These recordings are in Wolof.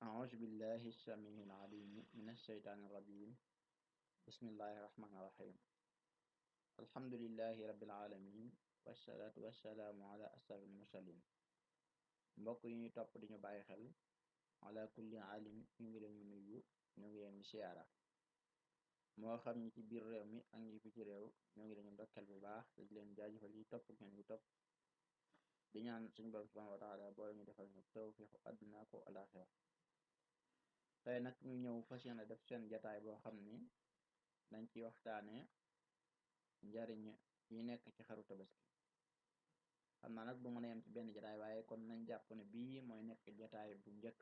أعوذ بالله السميع العليم من الشيطان الرجيم بسم الله الرحمن الرحيم الحمد لله رب العالمين والصلاة والسلام على أشرف المرسلين mbokk yi ñuy topp di ñu bàyyi xel ala kulli alim ñu ngi leen di nuyu ñu ngi leen di siyaara moo xam ñi ci biir réew mi ak ñi fi ci réew ñoo ngi leen ndokkeel bu baax te di leen jaajëfal yi topp ngeen ñu topp di ñaan suñu borom subhanahu wa taala boole ñu defal ñu tawfiixu àdduna ko alaaxira tey nag ñu ñëw fas yéene def seen jataay boo xam ni dañ ci waxtaane njariñ yi nekk ci xaru tabaski xam naa nag du mën a yem ci benn jataay waaye kon nañ jàpp ne bii mooy nekk jataay bu njëkk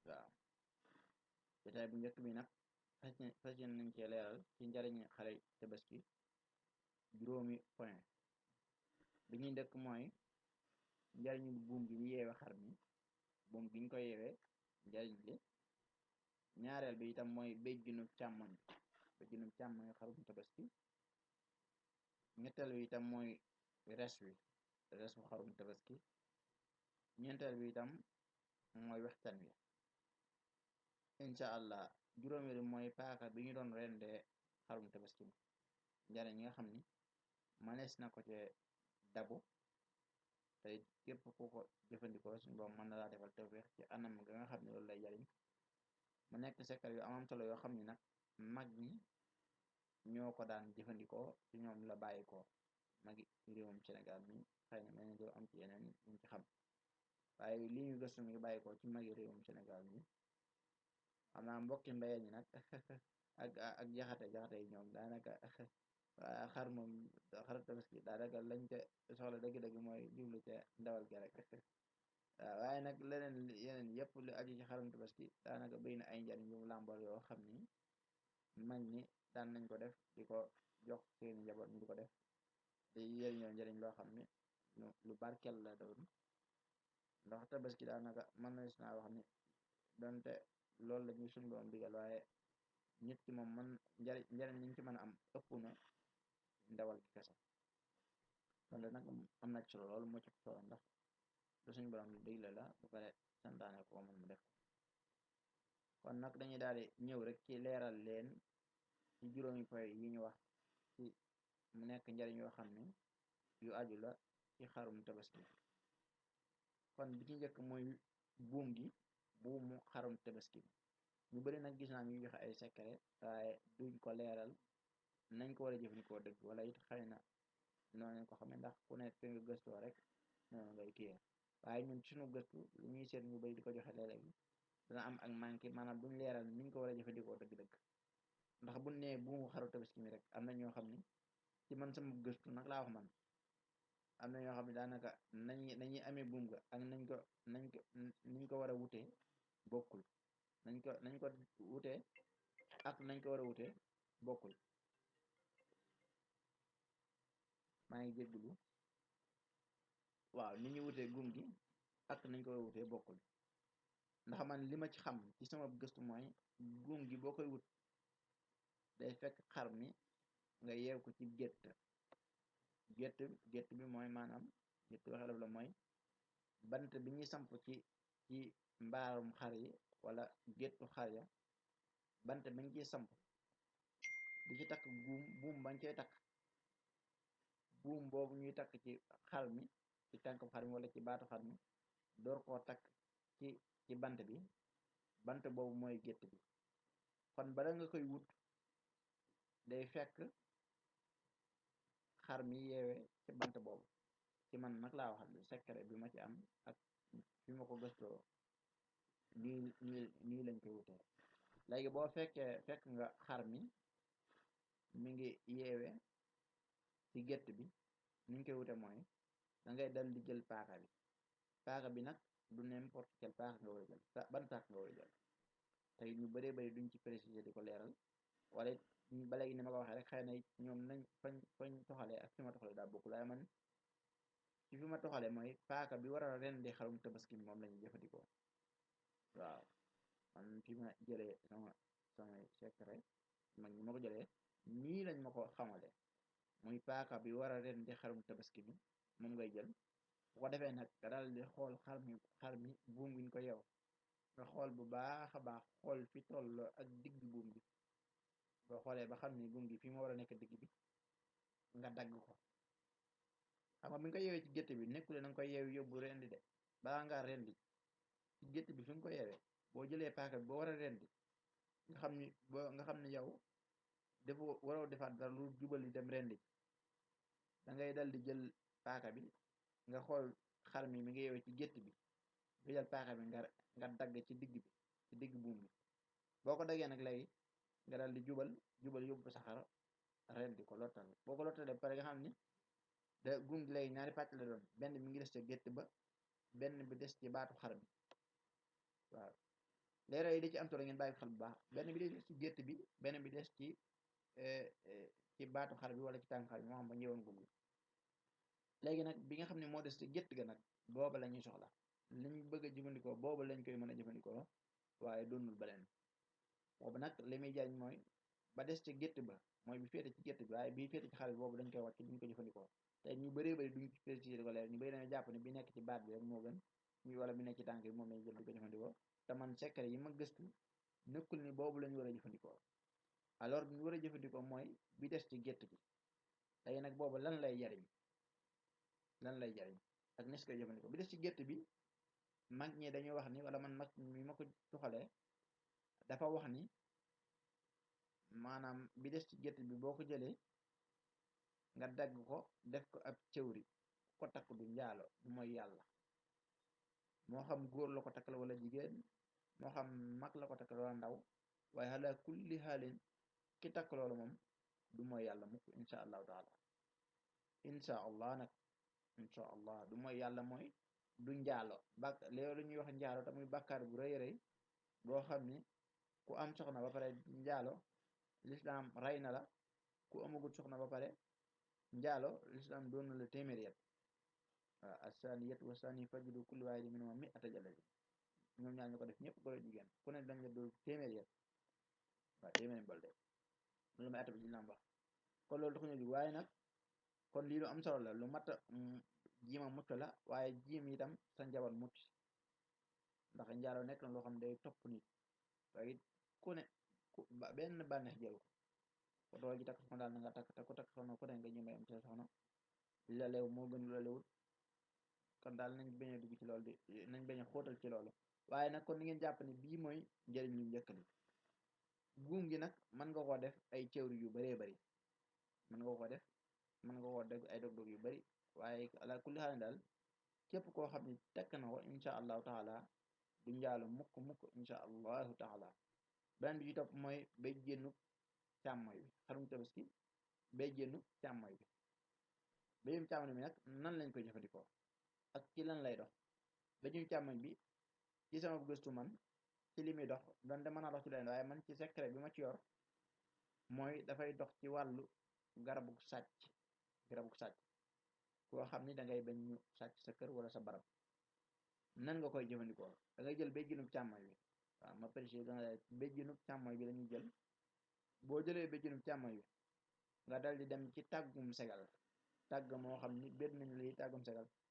waaw jataay bu njëkk bi nag fas yéene nañ cee leeral ci njariñ xare tabaski juróomi point bi ñuy njëkk mooy njariñu buum gi ñu yeewe xar mi buum gi ñu ko yeewee njariñ li ñaareel bi itam mooy béjjinu càmmoñ xarum tabaski ñetteel bi itam mooy resu xarum tabaski ñeenteel bi itam mooy waxtaan wi incha allah juróomeelu mooy paaka bi ñu doon rendee xarum tabaski bi njariñ yi nga xam ni manees na ko ci dabu tey képp ku ko jëfandikoo suñu boom mën na laa defal tawfeex ci anam ga nga xam ne loolu lay jariñ mu nekk secret yu amam solo yoo xam ni nag mag ñi ñoo ko daan jëfandikoo ci ñoom la bàyyi ko magi réewum Sénégal mi xëy na mel doo am ci yeneen ñu ci xam waaye li ñu gëstu mi bàyyi ko ci magi réewum Sénégal mi xam naa mbokki mbayeen ñi nag ak jaxate yi ñoom daanaka xar moom xar tabaski daanaka lañ ca soxla dëgg-dëgg mooy jublu ca ndawal gi rek waaye nag leneen yeneen yëpp lu aju ci xarum tabaski daanaka bëri na ay njariñ yu làmbool yoo xam ni mag ñi daan nañ ko def di ko jox seeni njaboot ñu di ko def di yëriñoo njëriñ loo xam ni lu barkel la doon ndax tabaski daanaka mën na naa wax ni donte loolu la ñuy suñu doon digal waaye nit ki moom man njëriñ liñ ci mën a am ëpp na ndawal gi kese kon nag am na ci solo loolu moo ci solo ndax lu suñu borom lu digle la bu pare santaane ko mën mu def ko kon nag dañuy daal di ñëw rek ci leeral leen ci juróomi point yi ñu wax ci mu nekk njariñ yoo xam ne yu aju la ci xarum tabaski kon bi ci njëkk mooy buumu xarum tabaski ñu bari nag gis naa ñuy joxe ay secret waaye duñ ko leeral nañ ko war a jëfandikoo dëgg wala it xëy na noonu lañ ko xamee ndax ku nekk fi nga gëstoo rek noonu ngay kiyee waaye ñun suñu gëstu lu ñuy seet ñu bari di ko joxe léeg-léeg dana am ak manqué maanaam duñ leeral niñ ko war a jëfandikoo dëgg-dëgg ndax buñ nee buumu xaru tabaski mi rek am na ñoo xam ni ci man sama gëstu nag laa wax man am na ñoo xam ne daanaka nañuy amee buum ga ak niñ ko war a wutee bokkul nañ ko wutee ak nañ ko war a wutee bokkul maa ngi jéggulu waaw ni ñu wutee guum gi ak nañ ko war a wutee bokkul ndax man li ma ci xam ci sama gëstu mooy guum gi boo koy wut day fekk xar mi nga yeew ko ci gétt bi mooy maanaam gétt waxelaf la mooy bant bi ñuy samp ci mbaarum xar yi wala géttu xar ya bant bi ñu ciy samp di ci takk buum bañ cay takk buum boobu ñuy takk ci xar mi ci tànk xar mi wala ci baatu xar mi door koo takk ci bant bi bant boobu mooy gétt bi kon bala nga koy wut day fekk xar mi yeewe ci bant boobu ci man nag laa waxal secret bi ma ci am ak fi ma ko gëstoo nii lañ koy wutee léegi boo fekk nga xar mi ngi yeewe ci gétt bi niñ koy wute mooy da ngay dal di jël paaka bi nag du n'importe quel paaka nga war a jël ban paaka nga war a jël tey ñu bëree bëri duñ ci préciser di ko leeral wala ba léegi ni ma ko waxee rek xëy na ñoom nañ fañ toxalee ak fi ma toxalee daa bokkul waaye man ci fi ma toxalee mooy paaka bi war a rendi xarum tabaski moom lañuy jëfandikoo waaw man fi ma jëlee samay secret mag ñi ma ko jëlee nii lañ ma ko xamalee muy paaka bi war a rendi xarum tabaski bi moom ngay jël bu ko defee nag nga daal di xool xar mi buum giñ ko yeew nga xool bu baax a baax xool fi toll ak digg buum bi boo xoolee ba xam ni buum gi fi mu war a nekk digg bi nga dagg ko xam nga bi nga ko yeewee ci gétt bi nekkule na nga koy yeew yóbbu rendi de balaa ngaa rendi ci gétt bi fi nga ko yeewee boo jëlee paaka bi boo war a rendi nga xam ni yow waroo defaat dara lu jubali dem rendi da ngay dal di jël paaka bi nga xool xar mi nga yeewee ci gétt bi nga jël paaka bi nga dagg ci digg bi ci digg buum bi boo ko daggee nag léegi nga dal di jubal yóbbu sa xar rendi ko lottal boo ko lottalee ba pare nga xam ni da buum gi léegi ñaari pàcc la doon benn bi ngi des ca gétt ba benn bi des ci baatu xar bi waaw leeral yi da ci am solo ngeen bàyyi xel bu baax benn bi des ci gétt bi benn bi des ci baatu xar bi wala ci tànk xar bi moo xam ba ñëwoon gugg léegi nag bi nga xam ne moo des ci gétt ga nag booba la ñuy soxla liñ bëgg a jëfandikoo booba lañ koy mën a jëfandikoo waaye doonul beneen boobu nag li muy jariñ mooy ba des ci gétt ba mooy bi féete ci gétt bi waaye bii féete ci xar bi boobu dañ koy wàcc duñ ko jëfandikoo te ñu bëree bëri duñ ci préciser ko leer ñu bëri dañoo jàpp ne bi nekk ci baat bi rek moo gën wala bi nekk ci tànk bi moom lañ jël di ko jëfandikoo te man secret yi ma gëstu nekkul ni boobu lañu war a jëfandikoo alors bi ñu war a jëfandikoo mooy bi des ci gétt gi léegi nag boobu lan lay jariñ ak nes koy jëfandikoo bi des ci gétt bi mag ñi dañuy wax ni wala man mag mi ma ko tuxalee dafa wax ni maanaam bi des ci gétt bi boo ko jëlee nga dagg ko def ko ab cëwri ko takk du njaalo du mooy yàlla moo xam góor la ko takkal wala jigéen moo xam mag la ko takkal wala ndaw waaye ala kulli xaalin ki takk loolu moom du mooy yàlla mukk insha allahu taala insha allah nag insha allah du mooy yàlla mooy du njaalo léegi ñuy wax njaalo te muy bàkkaar bu rëy rëy boo xam ni ku am soxna ba pare njaalo lislaam rey na la ku amagut soxna ba pare njaalo lislaam doon na la téeméer yet waaw asaniyat wa sani fajlidu kulli waahidin minhumaa mi'ata jalda ñoom ñaar ñu ko def ñëpp góor ak jigéen ku ne dañ la dóor téeméer yet waaw téeméer mbal de loolu may atta bi lislaam wax kon loolu taxu ñu jóg waaye nag kon lii lu am solo la lu mat a jiima mucc la waaye jiim itam sa njaboot mucc ndax njaalo nekk na loo xam ne day topp nit waaye it ku ne benn bànneex jël ko dool ji takk soxna daal na nga takk te ku takk soxna ku ne nga ñëmay am ci sa soxna li la leew moo gën lu la leewut kon daal nañ bañ a dugg ci loolu nañ bañ a xóotal ci loolu waaye nag kon ni ngeen jàpp ne bii mooy njëriñ lu njëkk li buum gi nag mën nga koo def ay cëwri yu baree bari mën nga koo def ay dog-dog yu bari waaye ala kulli xaal daal képp koo xam ne tekk na ko insha allahu taala du njaalo mukk insha allahu taala beneen bi ci topp mooy bay génnu càmmoy bi xarum tabaski bay génnu càmmoy bi béyum càmmoñ bi nag nan lañ koy jëfandikoo ak ci lan lay dox béyum càmmoñ bi ci sama gëstu man ci li muy dox donte mën naa dox ci leneen waaye man ci secret bi ma ci yor mooy dafay dox ci wàllu garabu sàcc koo xam ni dangay bañ ñu sàcc sa kër wala sa barab nan nga koy jëfandikoo da ngay jël béjjinub càmmoñ bi waaw ma précisé dana béjjinub càmmoñ bi lañuy jël boo jëlee béjjinub càmmoñ bi nga dal di dem ci tàggum segal tàgg moo xam ni bér nañu lay tàggum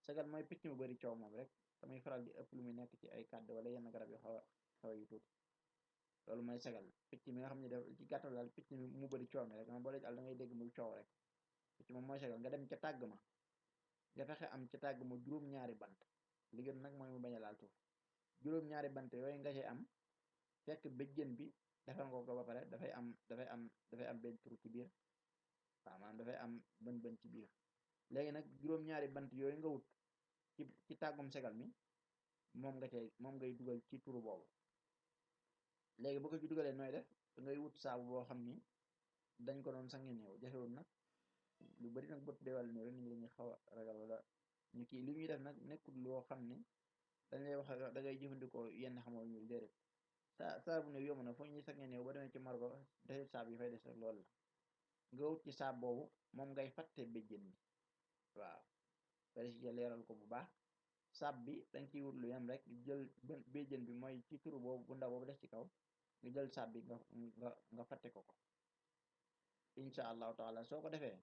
segal mooy picc mu bari coow moom rek damay faral di ëpp lu muy nekk ci ay kàdd wala yenn garab yu xaw yu tuuti loolu mooy segal picc mi nga xam ne daf ci gàttal daal picc mu bari coow mi rek ma boole àll da ngay dégg muy coow rek picc moom mooy segal nga dem ca tàgg ma nga fexe am ca tàgg ma juróom-ñaari bant li gën nag mooy mu bañ a laal suuf juróom-ñaari bant yooyu nga ci am fekk béjjën bi defal nga ko ba pare dafay am benn tur ci biir waaw maanaam dafay am bën ci biir léegi nag juróom-ñaari bant yooyu nga wut ci tàggum segal mi moom ngay dugal ci turu boobu léegi boo ko ci dugalee nooy def ngay wut saabu boo xam ni dañ ko doon sangi néew jafewul nag lu bari nag bët deewal néew rek nit ñi dañuy xaw a ragal wala ñu kii li ñuy def nag nekkul loo xam ni dañ lay wax da ngay jëfandikoo yenn xamoo ñu déedéet saabu néew yomb na foo ñuy sangi néew ba demee ci margo desit saab yi fay des rek loolu la nga wut ci saab boobu moom ngay fàtte béjjën bi waaw précisé leeral ko bu baax saab bi dañ ciy wut lu yem rek jël béjjën bi mooy ci turu boobu bu ndaw boobu def ci kaw nga jël saab bi nga fàtte ko insha allahu taala soo ko defee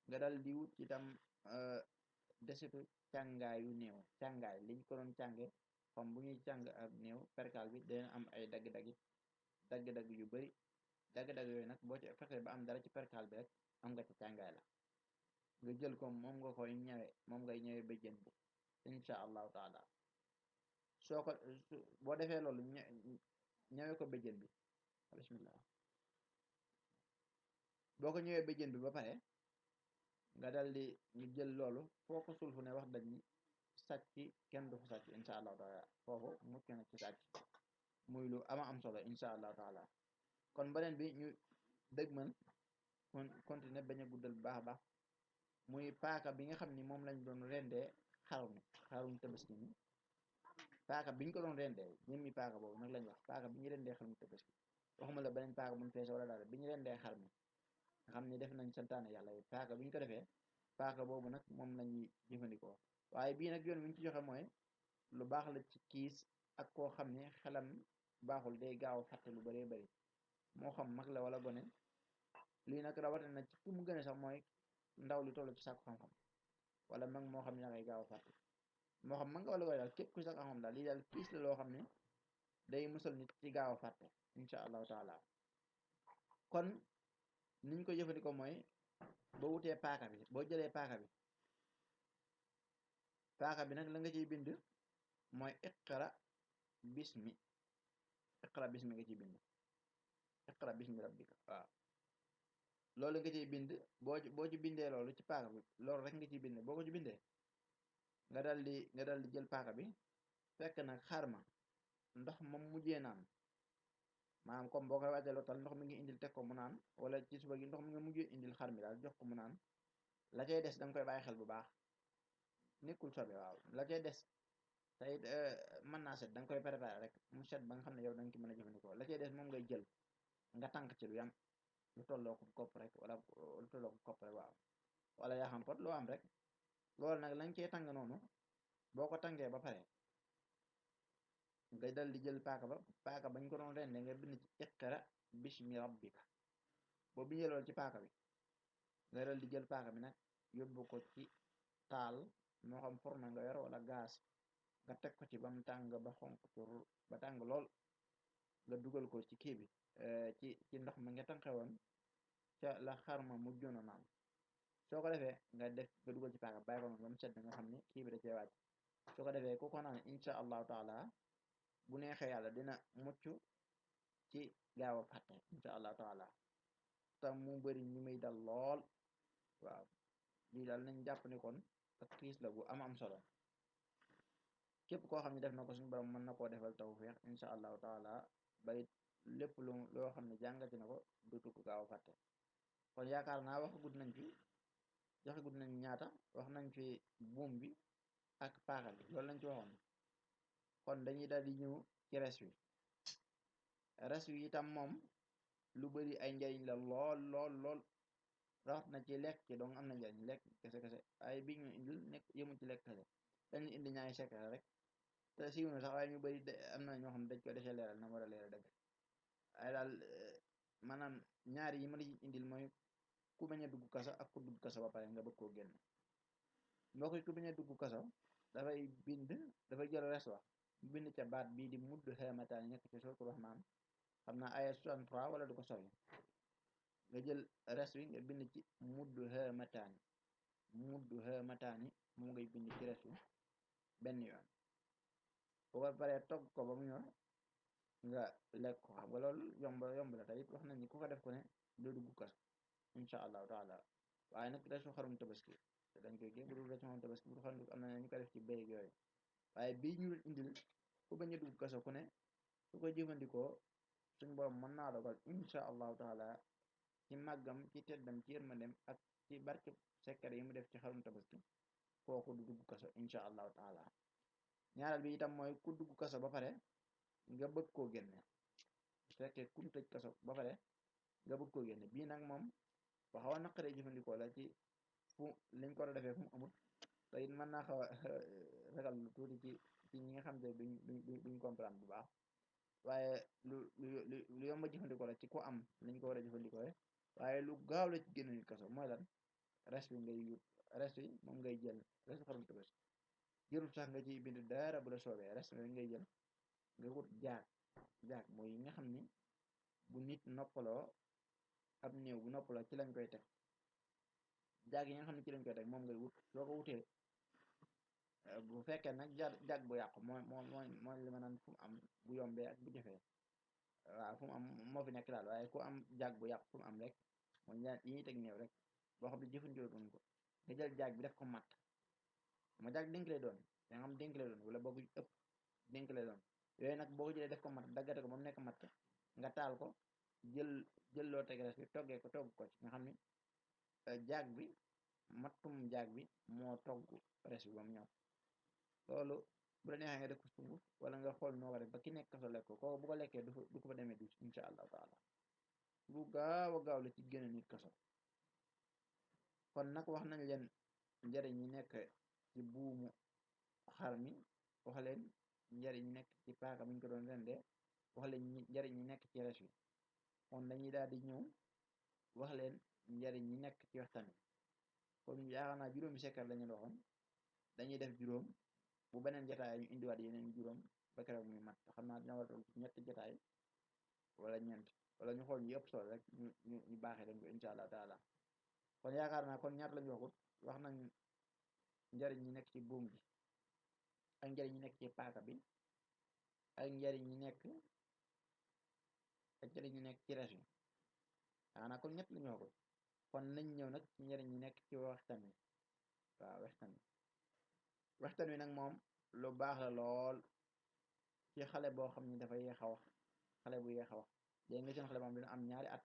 nga dal di wut itam desitu càngaay yu néew càngaay liñ ko doon cànge comme bu ñuy càng ak néew perkaal bi dina am ay dagg-dagg yu bari dagg-dagg yooyu nag boo ci fexee ba am dara ci perkaal bi rek am nga ci càngaay la nga jël ko moom nga koy ñawe moom ngay ñawe béjjën bi insha allahu taala soo ko boo defee loolu ñawe ko béjjën bi bismillah boo ko ñëwee béjjën bi ba pare nga dal di ñu jël loolu foo ko sulfu ne wax dañ ni sàcc kenn du fa sàcc insha allahu taala foofu mucc na ci sàcc muy lu ama am solo insha allahu taala kon beneen bi ñu dëgg man continuer bañ a guddal bu baax a baax muy paaka bi nga xam ni moom lañ doon rendee xarum tabaski mi paaka biñ ko doon rendee ñëmmi paaka boobu nag lañ wax paaka bi ñu rendee xarum tabaski waxuma la beneen paaka buñ feese wala daal bi ñu rendee xar mi nga xam ni def nañ santaane yàlla yi paaka bi ñu ko defee paaka boobu nag moom lañuy jëfandikoo waaye bii nag yoon wi ñu ci joxe mooy lu baax la ci kiis ak koo xam ne xelam baaxul day gaaw fàtte lu bëree bëri moo xam mag la wala gone lii nag rawatina ci fu mu gën a sax mooy ndaw li toll ci sàkku xam-xam wala mag moo xam ne dangay gaaw fàtte moo xam mag nga wala gone daal képp ku sàkku xam-xam daal lii daal kiis la loo xam ne day musal nit ci gaaw a fàtte insha allahu taala kon niñ ko jëfandikoo mooy boo wutee paaka bi boo jëlee paaka bi nag la nga ciy bind mooy iqra bismi nga ciy bind iqra bismi rabbika waaw loolu nga ciy bind boo ci bindee loolu ci paaka bi loolu rek nga ciy bind boo ko ci bindee nga dal di jël paaka bi fekk nag xar ma ndox moom mujjee naan maanaam comme boo koy waajal lotal ndox mi ngi indil teg ko mu naan wala ci suba gi ndox mi nga mujjee indil xar mi daal jox ko mu naan la cay des danga koy bàyyi xel bu baax nekkul sobe waaw la cay des tey mën naa set danga koy préparer rek mu set ba nga xam ne yow danga ci mën a jëfandikoo la cay des moom ngay jël nga tànk ci lu yam lu tolloo ko kopp rek wala lu tolloo ko kopp rek waaw wala yaa xam pot loo am rek loolu nag lañ cey tàng noonu boo ko tàngee ba pare nga dal di jël paaka bañ ko doon rende nga bind ci iqra bismi rabbika boo bindee loolu ci paaka bi nga dal di jël paaka bi nag yóbbu ko ci taal moo xam fourne nga yor wala gaz nga teg ko ci ba mu tàng ba xonq tur ba tàng lool nga dugal ko ci kii bi ci ndox mi nga tànqewoon ca la xarma mujjoon a naan soo ko defee nga dugal ci paaka bàyyi ko noonu ba mu sedd nga xam ni kii bi da cee wàcc soo ko defee ku ko naan insha allahu taala bu neexee yàlla dina mucc ci gaaw a fàtte insha allahu taala te mu bëri ñu muy dal lool waaw lii daal nañ jàpp ni kon ak kiis la bu am solo képp koo xam ne def na ko suñu borom mën na koo defal tawfiq insha allahu taala bay lépp loo xam ne jàngati na ko dutu ko gaaw a fàtte kon yaakaar naa wax gudd nañ ñaata wax nañ fi buum bi ak paaka bi loolu lañ ci waxoon kon dañuy daal di ñëw ci res wi itam moom lu bari ay njariñ la lool rawat na ci lekk ci donc am na njariñ lekk kese ay bi ñu indil nekk yëmu ci lekk kese dañu indi ñaari secret rek te siiw na sax waaye ñu bari am na ñoo xam ne dañ ko defee leeral na war a leeral dëgg ay daal maanaam ñaari yi ma la indil mooy ku bañ a dugg kaso ak ku dugg kaso ba pare nga bëgg koo génn mbokk yi ku bañ a dugg kaso dafay jël res wax bind ca baat bii di mudd xeemataan yi nekk ci suratul rahman xam naa aya 63 wala du ko sori nga jël res wi nga bind ci mudd xeemataani moom ngay bind ci res wi benn yoon boo ko paree togg ko ba mu ñor nga lekk ko xam nga loolu yomb la tey wax nañ ni ku ko def ko ne doo dugg kaso insha allahu taala waaye nag resu xarum tabaski dañ koy génn bu dul resu xarum tabaski bu dul xarum am na ñu ko def ci béy yooyu waaye bii ñu indil ku bañ a dugg kaso ku ne su ko jëfandikoo suñ borom mën naa dogal insha allahu taala ci màggam ci teddam ci yërmandem ak ci barke sekkare yi mu def ci xarum tabaski kooku du dugg kaso insha allahu taala ñaareel bi itam mooy ku dugg kaso ba pare nga bëgg koo génne su fekkee ku tëj kaso ba pare nga bëgg koo génne bii nag moom waxaw a naqaree jëfandikoo la ci fu liñ ko war a defee fu mu amut te it mën naa xaw a ragal lu tuuti ci ñi nga xam te duñ comprendre bu baax waaye lu yomb a jëfandikoo la ci ku am liñ ko war a jëfandikoo waaye lu gaaw la ci génn nit kaso mooy lan res wi moom ngay jël resu xarum tabaski jërul sax nga ciy bind dara bu la soobee res rek ngay jël nga wut jaag mooy yi nga xam ni bu nit noppaloo ab néew bu noppaloo ci lañ koy teg jaag yi nga xam ne ci lañ koy teg moom ngay wut soo ko wutee bu fekkee nag jaag bu yàqu mooy li ma naan fu mu am bu yombee ak bu jafee waaw fu mu am moo fi nekk daal waaye ku am jaag bu yàqu fu mu am rek mooy yi ñuy teg néew rek boo xam ne jëfandikoo duñ ko nga jël jaag bi def ko matt ma jaag dénk lay doon da nga xam dénk lay doon wala boo ko ëpp dénk lay doon yooyu nag boo ko jëlee def ko matt daggate ko ba mu nekk matt nga taal ko jël loo teg res bi toggee ko togg ko ci nga xam ni jaag bi mattum jaag bi moo togg res bi ba mu ñor loolu bu la neexee nga def ko sunguf wala nga xool noo ko def ba ki nekk kaso lekk ko bu ko lekkee du ko fa demee du insha allahu taala lu gaaw a gaaw la ci génn nit kaso kon nag wax nañ leen njariñ yi nekk ci buumu xar mi wax leen njariñ yi nekk ci paaka bi ñu ko doon rendee wax leen njariñ yi nekk ci res wi kon dañuy daal di ñëw wax leen njariñ yi nekk ci waxtaan wi kon yaakaar naa juróomi sekkar lañu doxoon dañuy def juróom bu beneen jotaay ñu indiwaat yeneen juróom ba keroog muy mat xam naa dina war a toll ci ñetti jotaay wala ñeent wala ñu xool ñu yëpp solo rek ñu baaxee leen ko insha allah taala kon yaakaar naa kon ñaata lañu waxut wax nañ njariñ yi nekk ci buum gi ak njariñ yi nekk ci paaka bi ak njariñ yi nekk ci res wi xanaa kon ñett lañu waxut kon nañ ñëw nag ci njariñ yi nekk ci waxtaan wi waaw waxtaan wi nag moom lu baax la lool ci xale boo xam ni dafa yéex a wax xale bu yéex a wax léegi nga seen xale moom dina am ñaari at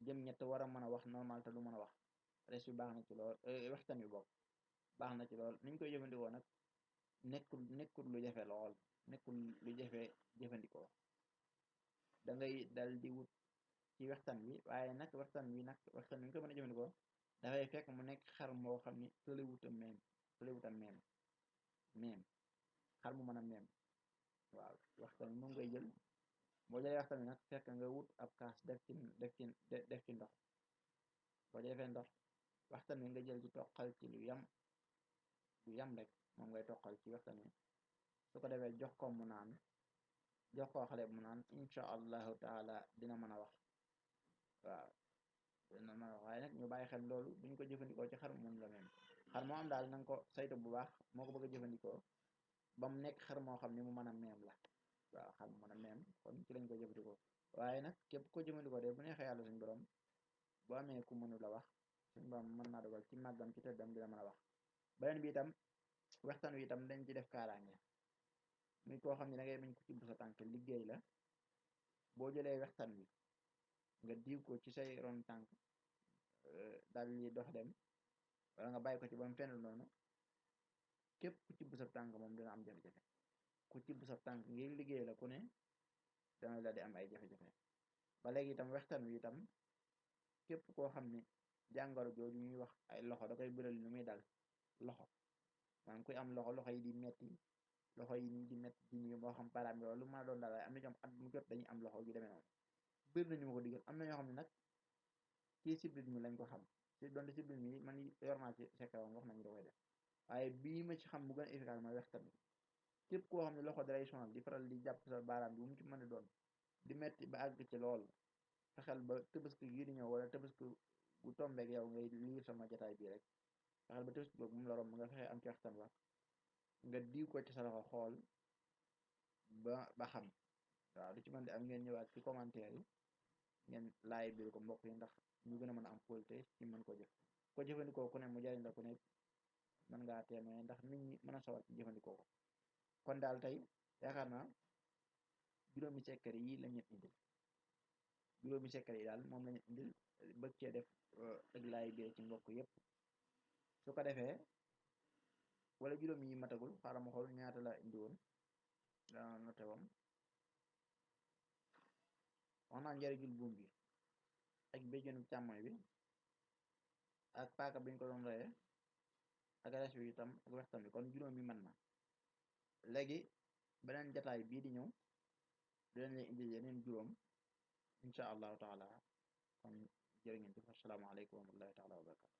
jëm ñett war a mën a wax normal te du mën a wax res bi baax na ci lool waxtaan wi bokk baax na ci lool niñ koy jëfandikoo nag nekkul lu jafe lool nekkul lu jafe jëfandikoo da ngay dal di wut ci waxtaan wi waaye nag waxtaan wi ñu ko mën a jëfandikoo dafay fekk mu nekk xar moo xam ni tëlewuta meem xar mu mën a meem waaw waxtaan wi moom ngay jël boo jëlee waxtaan wi nag fekk nga wut ab kaas def ci ndox boo ci defee ndox waxtaan wi nga jël ci toqal ci lu yam rek moom ngay toqal ci waxtaan wi su ko defee jox ko xale mu naan insha allahu taala dina mën a wax waaw dina mën a wax waaye nag ñu bàyyi xel loolu duñ ko jëfandikoo ci xar mu la même xar moo am daal na nga ko saytu bu baax moo ko bëgg a jëfandikoo ba mu nekk xar moo xam ne mu mën a meem la waaw xar mu mën a meem kon ci lañ ko jëfandikoo waaye nag képp ko jëfandikoo de bu neexee yàlla suñu borom bu amee ku mënu la wax suñu borom mën naa dogal ci màggam ci tëddam dina mën a wax beneen bi itam waxtaan wi itam dañ ci def kaaraange muy koo xam ne da ngay bañ ko ci bu sa tànk liggéey la boo jëlee waxtaan wi nga diw ko ci say ron tànk daal di dox dem wala nga bàyyi ko ci ba mu fenn noonu képp ku ci bu sa tànk moom dina am jafe-jafe ku ci bu sa tànk ngir liggéey la ku ne dana la di am ay jafe-jafe ba léegi itam waxtaan wi itam képp koo xam ne jàngoro jooju ñuy wax ay loxo da koy bëral lu muy dal loxo maanaam kuy am loxo yi di metti loxo yi nii di metti di nii moo xam paraam loolu lu mën a doon daal waaye am na ñoom at mu jot dañuy am loxo yu demee noonu bëri nañu ma ko digal am na ñoo xam ne nag ci sibrit mi lañ ko xam ci doonte sibrit mi man yor naa ci sekkaroon wax nañu da koy def waaye bii ma ci xam bu gën a efficace mooy waxtaan bi képp koo xam ne loxo dalay sonal di faral di jàpp sa baaraam bi bu mu ci mën a doon di metti ba àgg ci lool fexeel ba tëbaski gii di ñëw wala tëbaski gu tombeeg yow ngay liir sama jotaay bii rek fexeel ba tëbaski boobu mu la romb nga fexe am ci waxtaan wax nga diw ko ci sa loxo xool ba xam waaw lu ci mën di am ngeen ñëwaat ci commentaire yi ngeen laay biir ko mbokk yi ndax ñu gën a mën a am kóolute ci mën ko jëf ko jëfandikoo ku ne mu jariñ la ku ne mën ngaa témoin ndax nit ñi mën a sawar ci jëfandikoo ko kon daal tey yaakaar naa juróomi secret yi lañu indil juróomi secret yi daal moom lañu indil bëgg cee def ak laay biir ci mbokk yépp su ko defee wala juróom yi matagul xaaral ma xool ñaata la indi woon daa noté wam wax naa njariñul buum bi ak béjjënu càmmoñ bi ak paaka biñ ko doon reye ak res bi itam ak waxtaan bi kon juróom yi mën na léegi beneen jataay bii di ñëw dinañ leen indi yeneen juróom insha allahu taala kon jërë ngeen jëf asalaamaaleykum wa rahmatullahi taala wa barakatu